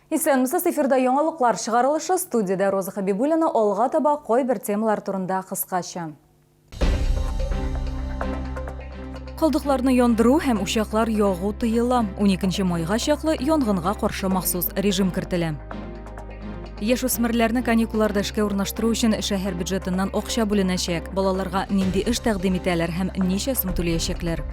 Исәнмесез, эфирда яңалыклар чыгарылышы, студиядә Роза Хабибуллина, алга таба кайбер темалар турында кыскача. Калдыкларны яндыру һәм учаклар ягу тыела. 12 майга чаклы янгынга каршы махсус режим кертелә. Яшүсмерләрне каникулларда эшкә урнаштыру өчен шәһәр бюджетыннан акча бүленәчәк. Балаларга нинди эш тәкъдим итәләр һәм ничә сум түләячәкләр?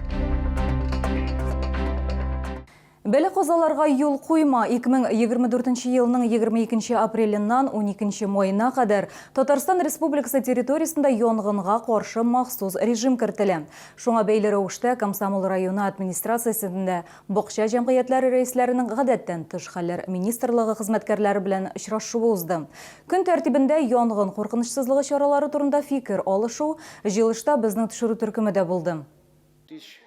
Бәла-казаларга юл куйма! 2024 елның 22 нче апреленнан 12 нче маена кадәр Татарстан Республикасы территориясендә янгынга каршы махсус режим кертелә. Шуңа бәйле рәвештә Комсомол районы администрациясендә бакча җәмгыятьләре рәисләренең гадәттән тыш хәлләр министрлыгы хезмәткәрләре белән очрашуы узды. Көн тәртибендә янгын куркынычсызлыгы чаралары турында фикер алышу, җыелышта безнең төшерү төркеме дә булды.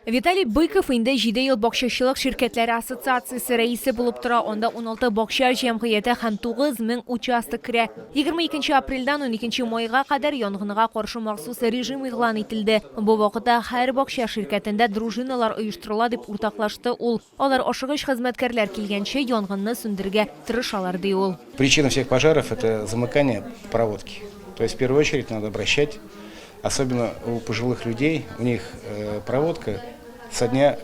Виталий Быков инде җиде ел бакчачылык ширкәтләре ассоциациясе рәисе булып тора, анда уналты бакча җәмгыяте һәм 9000 участок керә. 22 нче апрельдән 12 нче майга кадәр янгынга каршы махсус режим игълан ителде. Бу вакытта һәр бакча ширкәтендә дружиналар оештырыла, дип уртаклашты ул. Алар ашыгыч хезмәткәрләр килгәнче янгынны сүндерергә тырышалар, ди ул. Причина всех пожаров, это замыкание проводки. То есть в первую очередь надо обращать Особенно у пожилых людей, у них э, проводка со дня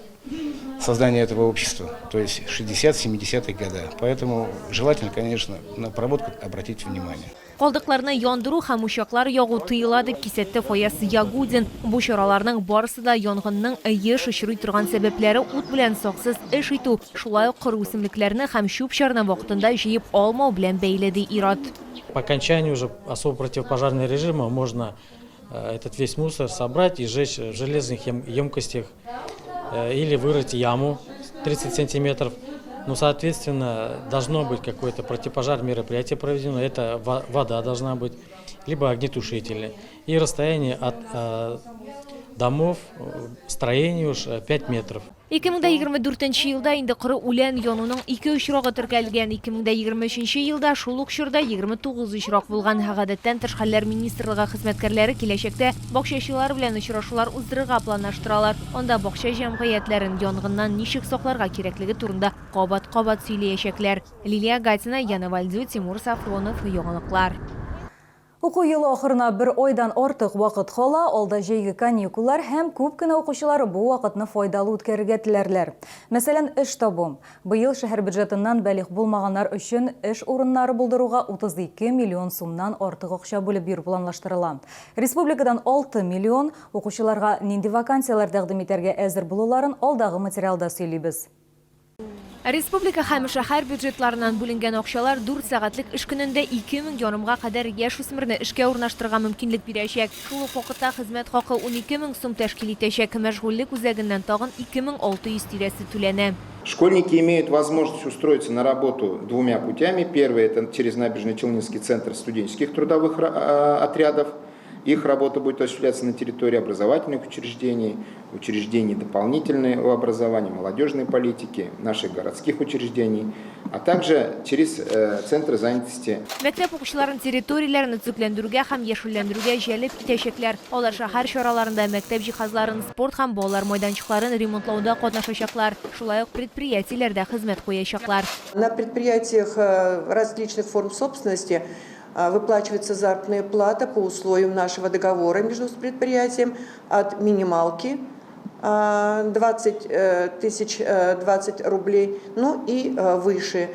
создания этого общества, то есть 60-70-е годы. Поэтому желательно, конечно, на проводку обратить внимание. Калдыкларны яндыру һәм учаклар ягу тыела, дип кисәтте Фаяз Ягудин. Бу чараларның барысы да янгынның еш очрый торган сәбәпләре ут белән саксыз эш итү, шулай ук коры үсемлекләрне һәм чүп-чарны вакытында җыеп алмау белән бәйле, ди ир-ат. По окончании уже особо противопожарного режима можно э, этот весь мусор собрать и сжечь в железных емкостях э, или вырыть яму 30 сантиметров. Ну, соответственно, должно быть какое-то противопожарное мероприятие проведено. Это вода должна быть, либо огнетушители. И расстояние от э, домов, строений уж 5 метров. 2024 елда инде коры үлән януның ике очрагы теркәлгән. 2023 елда шул ук чорда 29 очрак булган. Гадәттән тыш хәлләр министрлыгы хезмәткәрләре киләчәктә бакчачылар белән очрашулар уздырырга планлаштыралар. Анда бакча җәмгыятьләрен янгыннан ничек сакларга кирәклеге турында кабат-кабат сөйләячәкләр. Лилия Гатина, Яна Вальдю, Тимур Сафронов, Яңалыклар. Уку елы ахырына бер айдан артык вакыт кала, алда җәйге каникуллар һәм күп кенә укучылар бу вакытны файдалы үткәрергә теләрләр. Мәсәлән, эш табу. Быел шәһәр бюджетыннан балигъ булмаганнар өчен эш урыннары булдыруга 32 миллион сумнан артык акча бүлеп бирү планлаштырыла. Республикадан 6 миллион укучыларга нинди вакансияләр тәкъдим итәргә әзер булуларын алдагы материалда сөйлибез. Республика һәм шәһәр бюджетларыннан бүленгән акчалар дүрт сәгатьлек эш көнендә 2000 ярымга кадәр яшь үсмерне эшкә урнаштырырга мөмкинлек бирәчәк. Шул ук вакытта хезмәт хакы 12 мең сум тәшкил итәчәк, мәшгульлек үзәгеннән тагын 2600 тирәсе түләнә. Школьники имеют возможность устроиться на работу двумя путями. Первый, это через Набережно-Челнинский центр студенческих трудовых отрядов. Их работа будет осуществляться на территории образовательных учреждений, учреждений дополнительного образования, молодежной политики, наших городских учреждений, а также через э, центры занятости. Мәктәп укучыларын территорияләрне төзекләндерүгә һәм яшелләндерүгә җәлеп итәчәкләр. Алар шәһәр чараларында мәктәп җиһазларын, спорт һәм балалар майданчыкларын ремонтлауда катнашачаклар, шулай ук предприятиеләрдә хезмәт куячаклар. На предприятиях э, различных форм собственности Выплачивается заработная плата по условиям нашего договора между предприятием от минималки 20 э, тысяч 20 э, рублей, ну и э, выше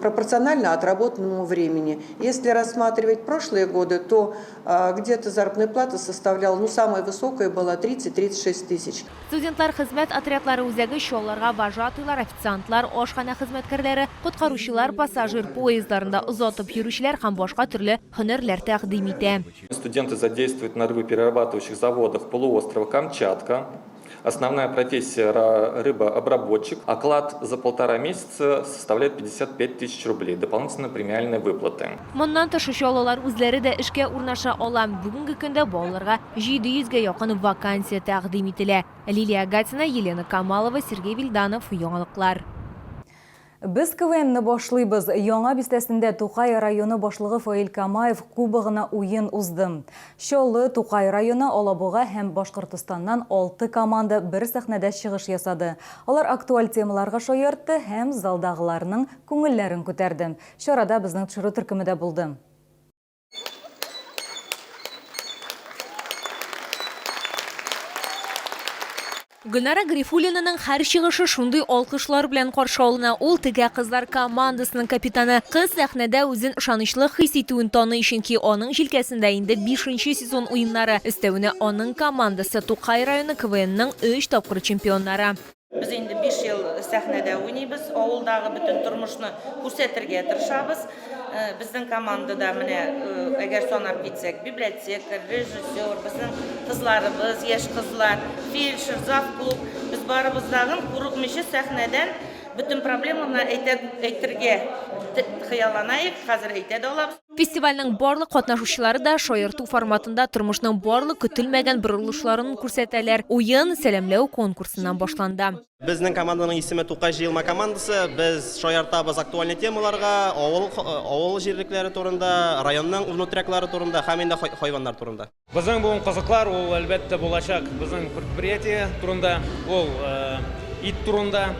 пропорционально отработанному времени. Если рассматривать прошлые годы, то где-то заработная плата составляла, ну, самая высокая была 30-36 тысяч. Студентлар хезмәт отрядлары үзәге Чалларга вожатыйлар, официантлар, ашханә хезмәткәрләре, коткаручылар, пассажир поездларында озатып йөрүчеләр һәм башка төрле һөнәрләр тәкъдим итә. Студенты задействуют на рыбоперерабатывающих заводах полуострова Камчатка. Основная профессия рыбообработчик. Оклад за полтора месяца составляет 55 тысяч рублей. Дополнительно премиальные выплаты. Моннан тыш, чаллылар үзләре дә эшкә урнаша ала. Бүгенге көндә балаларга 700 гә якын вакансия тәкъдим ителә. Лилия Гатина, Елена Камалова, Сергей Вильданов, Яңалыклар. Без КВНны башлыйбыз. Яңа бистәсендә Тукай районы башлыгы Фаил Камаев кубогына уен узды. Чаллы, Тукай районы, Алабуга һәм Башкортостаннан алты команда бер сәхнәдә чыгыш ясады. Алар актуаль темаларга шаяртты һәм залдагыларның күңелләрен күтәрде. Чарада безнең төшерү төркеме дә булды. Гөлнара Гарифуллинаның һәр чыгышы шундый алкышлар белән каршы алына. Ул Тегә кызлар командасының капитаны. Кыз сәхнәдә үзен ышанычлы хис итүен таный, чөнки аның җилкәсендә инде бишенче сезон уеннары. Өстәвенә, аның командасы, Тукай районы КВНның өч тапкыр чемпионнары. Без инде биш ел сәхнәдә уйныйбыз, авылдагы бөтен тормышны күрсәтергә тырышабыз. Безнең командада менә, әгәр санап китсәк, библиотекарь, режиссер, безнең кызларыбыз, яшь кызлар, фельдшер, завклуб. Без барыбыз дагын курыкмыйча сәхнәдән бөтен проблеманы әйтә, әйтергә хыялланаек, хәзер әйтә дә алабыз. Фестивальнең барлык катнашучылары да шаярту форматында тормышның барлык көтелмәгән борылышларын күрсәтәләр. Уен сәламләү конкурсыннан башланды. Безнең команданың исеме Тукай җыелма командасы. Без шаяртабыз актуальный темаларга, авыл авыл җирлекләре турында, районның внутряклары турында һәм инде хайваннар турында. Безнең бүген кызыклар ул әлбәттә булачак безнең предприятие турында, ул ит турында,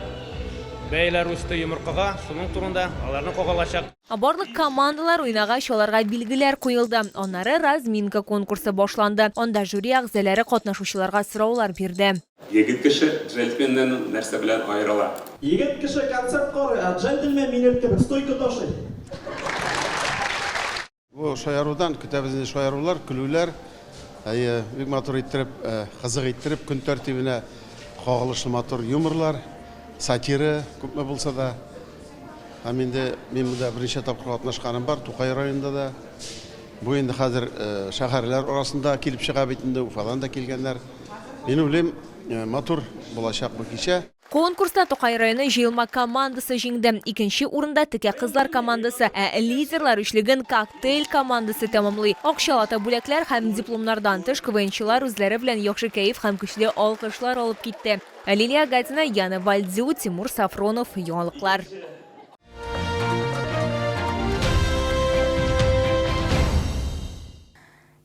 бәяләр үсте йомыркага, шуның турында, аларны кагылачак. Барлык командалар уйнагач, аларга билгеләр куелды. Аннары разминка конкурсы башланды. Анда жюри әгъзалары катнашучыларга сораулар бирде. Егет кеше джентльменнан нәрсә белән аерыла? Егет кеше концерт карый, ә джентльмен минем кебек стойка ташый. Бу шаярудан көтәбез инде шаярулар, көлүләр. Әйе, бик матур иттереп, кызык иттереп, көн тәртибенә кагылышлы матур юморлар, сатира күпме булса да. Һәм инде мин монда берничә тапкыр катнашканым бар, Тукай районында да. Бу инде хәзер шәһәрләр арасында килеп чыга бит инде, Уфадан да килгәннәр. Мин уйлыйм, матур булачак бу кичә. Конкурста Тукай районы җыелма командасы җиңде. Икенче урында Текә кызлар командасы, ә лидерлар өчлеген Коктейль командасы тәмамлый. Акчалата бүләкләр һәм дипломнардан тыш, КВНчылар үзләре белән яхшы кәеф һәм көчле алкышлар алып китте. Лилия Гатина, Яна Вальдзю, Тимур Сафронов, Яңалыклар.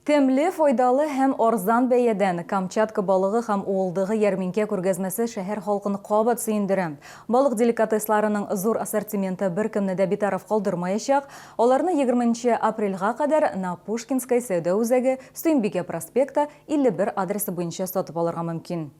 Тәмле, файдалы һәм арзан бәядән Камчатка балыгы һәм уылдыгы ярминкә күргәзмәсе шәһәр халкын кабат сөендерә. Балык деликатесларының зур ассортименты беркемне дә битараф калдырмаячак. Аларны 20 нче апрельгә кадәр на Пушкинской сәүдә үзәге, Сөембикә проспекты, 51 адресы буенча сатып алырга мөмкин.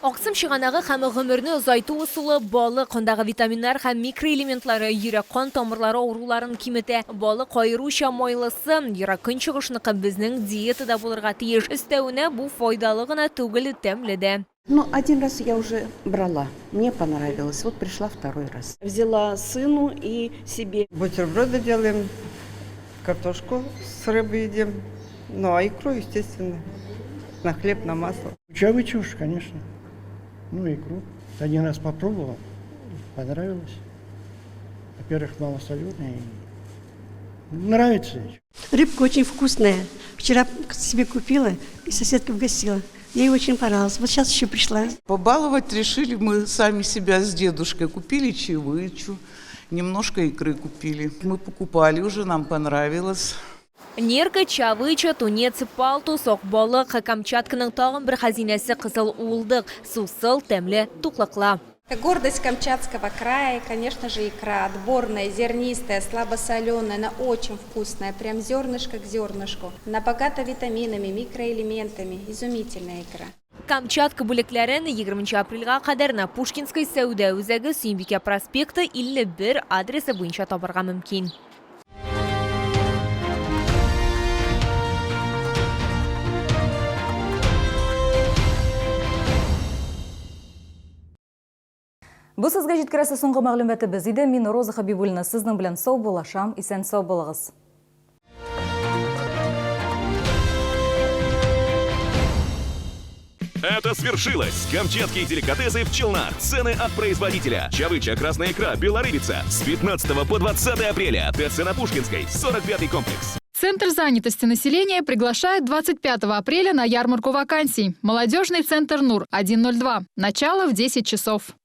Аксым чыганагы һәм гомерне озайту ысулы, балык, андагы витаминнар һәм микроэлементлары йөрәк-кан тамырлары авыруларын киметә. Балык аеруча майлысы, Ерак Көнчыгышныкы безнең диетада булырга тиеш. Өстәвенә, бу файдалы гына түгел, тәмле дә. Ну, один раз я уже брала, мне понравилось, вот пришла второй раз. Взяла сыну и себе. Бутерброды делаем, картошку с рыбой едим, ну а икру, естественно, на хлеб, на масло. Чавыча уж, конечно. Ну, икру. Один раз попробовал, понравилось. Во-первых, малосоленая. Нравится. Рыбка очень вкусная. Вчера себе купила и соседка угостила. Ей очень понравилось. Вот сейчас еще пришла. Побаловать решили мы сами себя с дедушкой. Купили чавычу, немножко икры купили. Мы покупали уже, нам понравилось. Нерка, чавыча, тунец, палтус, ак балык, Камчатканың тагын бер хәзинәсе кызыл уылдык, сусыл, тәмле, туклыклы. Это гордость Камчатского края, и, конечно же, икра отборная, зернистая, слабосоленая, она очень вкусная, прям зернышко к зернышку. Она богата витаминами, микроэлементами, изумительная икра. Камчатка бүләкләрен 20 апрельгә кадәр на Пушкинской сәүдә үзәге Сөембикә проспекты 51 адресы буенча табарга мөмкин. Бу сезгә җиткерәсе соңгы мәгълүматыбыз иде. Мин Роза Хабибуллина сезнең белән саубуллашам. Исән сау булыгыз. Это свершилось! Камчатские деликатесы в Челнах. Цены от производителя. Чавыча, красная икра, белорыбица. С 15 по 20 апреля. ТЦ на Пушкинской, 45 комплекс. Центр занятости населения приглашает 25 апреля на ярмарку вакансий. Молодежный центр НУР 102. Начало в 10 часов.